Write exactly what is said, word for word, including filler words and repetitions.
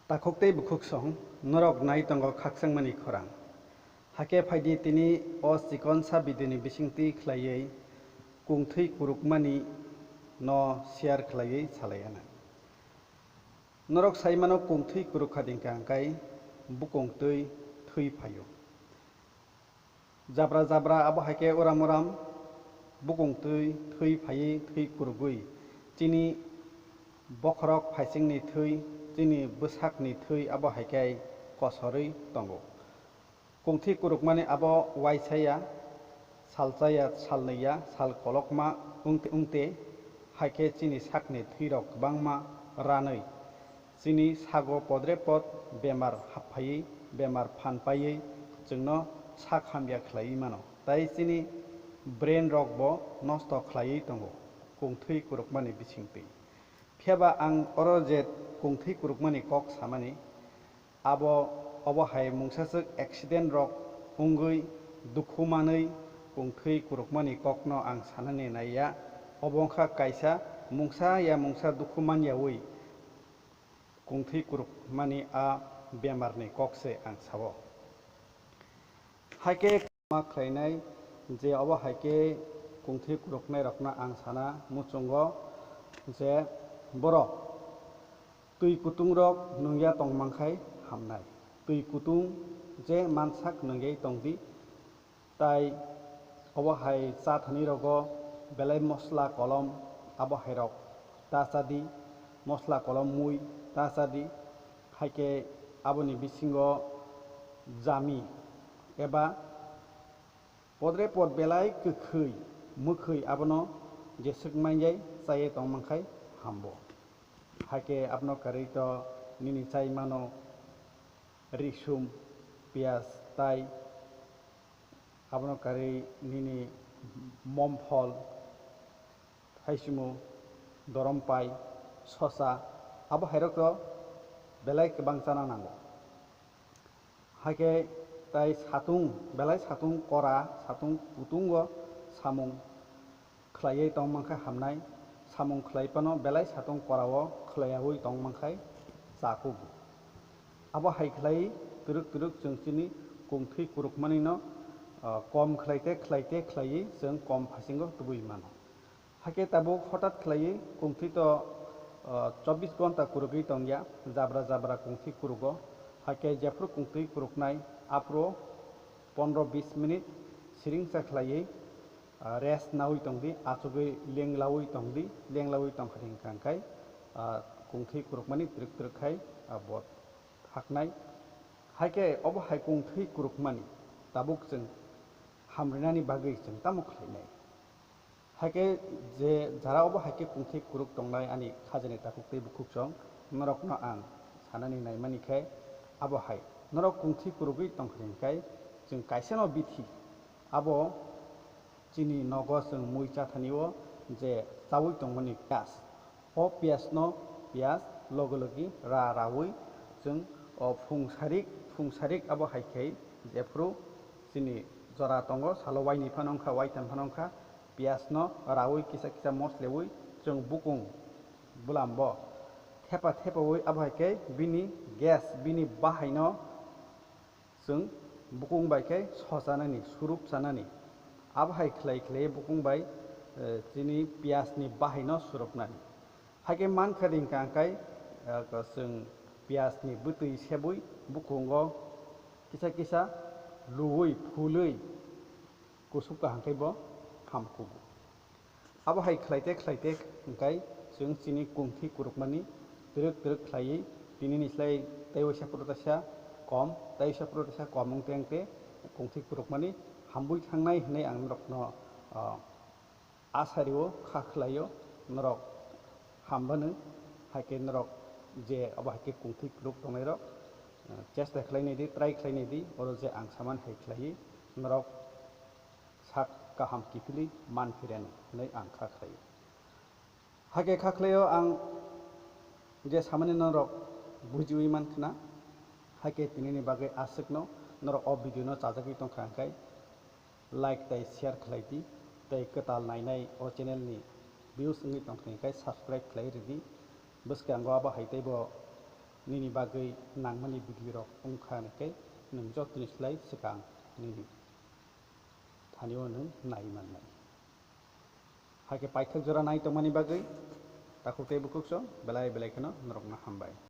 Takhuk tei bukhuk song, norok nai tongo khakchangmani khorang. Hakhe phaidi tini o chikonsa video ni bisingtwi khlaiwi kungthwi kurukmani no share khlaiwi salai anw. Norok sai mano kungthwi kuruk kha dingkha hwnkhe bukung twi thwi phaio. Jabra jabra abo hai khe uram uram bukung twi thwi phaiwi thwi kurugwi chini bokhorok phaisingni thwi, chini bwsakni thwi abo hai khe kosorwi tongo. Kungthwi kurukmani abo uaisa ya, sal cha ya, sal nwi ya, sal kolokma wng tei hai khe chini sakni thwirok kwbangma ranwi chini sago podre pod bemar happhaiwi, bemar phan paiwi chwngno sak hamya khlaiwi mano, tei chini brain rok bo nosto khlaiwi tongo kungthwi kurukmani bisingtwi. Phiya ba ang oro je kungthwi kurukmani kok samani, abo, obo hai mungsaswk accident rok wngwi dukhu manwi kungthwi kurukmani kokno ang sanani naiya. Obo wngkha kaisa mungsa ya mungsa dukhu manyawi kungthwi kurukmani a bemarni kok se ang sao. Hai khe ma khlainai je obo hai khe kungthwi kuruknairokno ang sana muchungo je borok twi kutung rok nungya tongmang khai hamnai. Twi kutung je mansak nungwi tongdi, tai obo hai cha thani rogo belai mosla kolom abo hai rok ta chadi, mosla kolom mui ta chadi, hai khe aboni bisingo jami eba podre pod belai kwkhwi mwkhwi abono jeswk manjai chaiwi tongmang khai hambo. Hai khe abono kwrwi to nini chai mano risum, piyaj tai abono kwrwi nini momphol, haisimu, dorompai, sosa, abo hai rok to belai kwbang chana nango. Hai khe tai satung, belai satung kora, satung kutungo samung khlaiwi tongmang khe hamnai, samung khlai phano belai satung korao khlaiyaui tongmang khai cha kubu. Abo hai khlai twrwk twrwk chwng chini kungthwi kurukmani no, ah, kom khlai te khlai te khlaiwi chwng kom phasingo tubui mano. Hakhe tabuk hotat khlaiwi kungthwi to, ah, chobbish ghonta kurugwi tongya, jabra jabra kungthwi kurugo. Hakhe jephru kungthwi kuruknai aphuru pondro bis minute siringsa khlaiwi, ah, rest naui tongdi, achugwi lenglaui tongdi, lenglaui tongkha hwnkha hwnkhe, ah, kungthwi kurukmani twrwk twrwk khai, ah, bo thaknai. Hakhe obo hai kungthwi kurukmani tabuk chwng hamrinani bagwi chwng tamo khlainai? Hakhe je jara obo hai khe kungthwi kuruk tongnai ani khajani takhuk tei bukhuksong, norokno ang sanani naimani khe abo hai, norok kungthwi kurugwi tongkha hwnkhe chwng kaisano bithi abo chini nogo chwng mui chathani o je chaui tongmani piyaj. O piyajno, piyaj logi logi ra raui chwng o phung sarik, phung sarik abo hai khe jephru chini jora tongo, salo waini phano wngkha, waitham phano wngkha, piyajno raui kisa kisa mosleui chwng bukung bwlambo thepa thepaui abo hai khe bini gas, bini bahaino chwng bukung bai khe sochanani, surup chanani. Abo hai khlai khlai bukung bai, eh, chini piyajni bahaino surupnani. Hai khe mankha ringkha hwnkhe, eh, chwng piyajni bwtwi sebui bukungo kisa kisa luui, phului kusuk kaham khe bo hamkugo. Abo hai khlai te khlai te hwnkhe chwng chini kungthwi kurukmani twrwk twrwk khlaiwi tinini slai tei waisa phuru teisa kom, tei waisa phuru teisa kom wng te wng te kungthwi kurukmani hamwi thangnai hwnwi ang norokno, ah, asa rio, kha khlaio, norok hambanw, hai khe norok je abo hai khe kungthwi kuruk tongnairok, ah, chesta khlainai di, try khlainai di, oro je ang samani hai khlaiwi norok sak kaham kiphilwi manphiren hwnwi ang kha khlaio. Hakhe kha khlaio ang je samani norok bujiwi mankhna, hakhe tinini bagwi aswkno norok o video no chajagwi tongkha hwnkhe like tei share khlai di, tei kwtal nainai o channel ni views wngwi tongkha hwnkhe subscribe khlai ridi. Bwskango abo hai teibo nini bagwi nangmani video rok wngkha hwnkhe nwng jotoni slai swkang nini thani o nwng nai mannai. Hakhe paithak jora nai tongmani bagwi takhuk tei bukhuk song belai belai kheno norokno hambai.